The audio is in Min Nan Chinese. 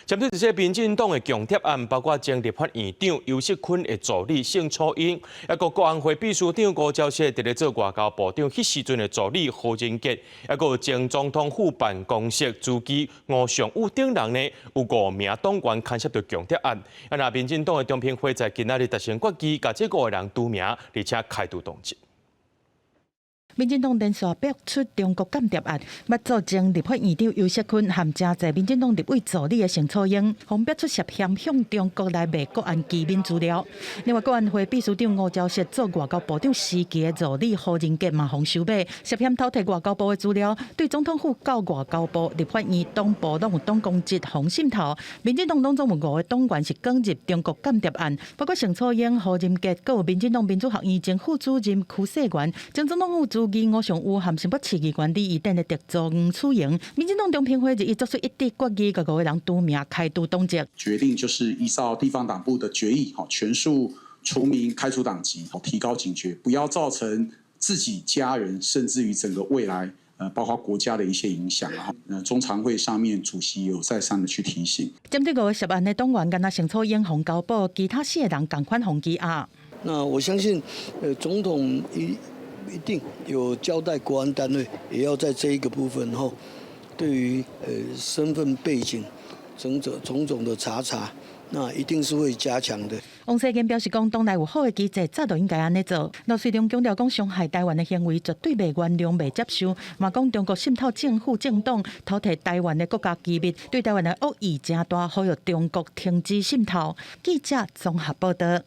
針對這些民進黨的共諜案，包括前立法院長游錫堃的助理盛楚英，抑閣國安會秘書長吳釗燮佇咧做外交部長彼時陣的助理何仁傑，抑閣前總統府辦公室主機吳尚武等人呢，有五名黨員牽涉著共諜案。啊，若民進黨的中評會在今仔日達成決議，共這五個人除名，而且開除黨籍。民進黨連續爆出中國間諜案，捌做前立法院長游錫堃和誠濟民進黨立委助理的盛楚英，予爆出涉嫌向中國來賣國安機密資料。另外，國安會秘書長吳釗燮做外交部長時期的助理何仁傑嘛予收買，涉嫌偷提外交部的資料，對總統府到外交部、立法院黨部攏有黨公職予滲透。民進黨攏總有五個黨員是捲入中國間諜案，包括盛楚英、何仁傑，閣有民進黨民主學院前副主任區世元、前總統府主機吳尚武和新北市議員李怡等的特助黃楚瑩。民進黨中評會日一作出一致決議，共五個人除名開除黨籍。決定就是依照地方黨部的決議，全數除名開除黨籍，提高警覺，不要造成自己家人甚至於整個未來，包括國家的一些影響。中常會上面主席有再三的去提醒。針對五個涉案的黨員，干焦盛楚英予交保，其他四個人仝款予羈押。那我相信，總統一定有交代國安單位，也要在這一個部分吼，對於身份背景種種種種的查查，那一定是會加強的。王世堅表示講，黨內有好的機制，早就應該按呢做。盧瑞龍強調講，傷害台灣的行為絕對袂原諒、袂接受。嘛講中國滲透政府、政黨，偷提台灣的國家機密，對台灣的惡意誠大，呼籲中國停止滲透。記者綜合報道。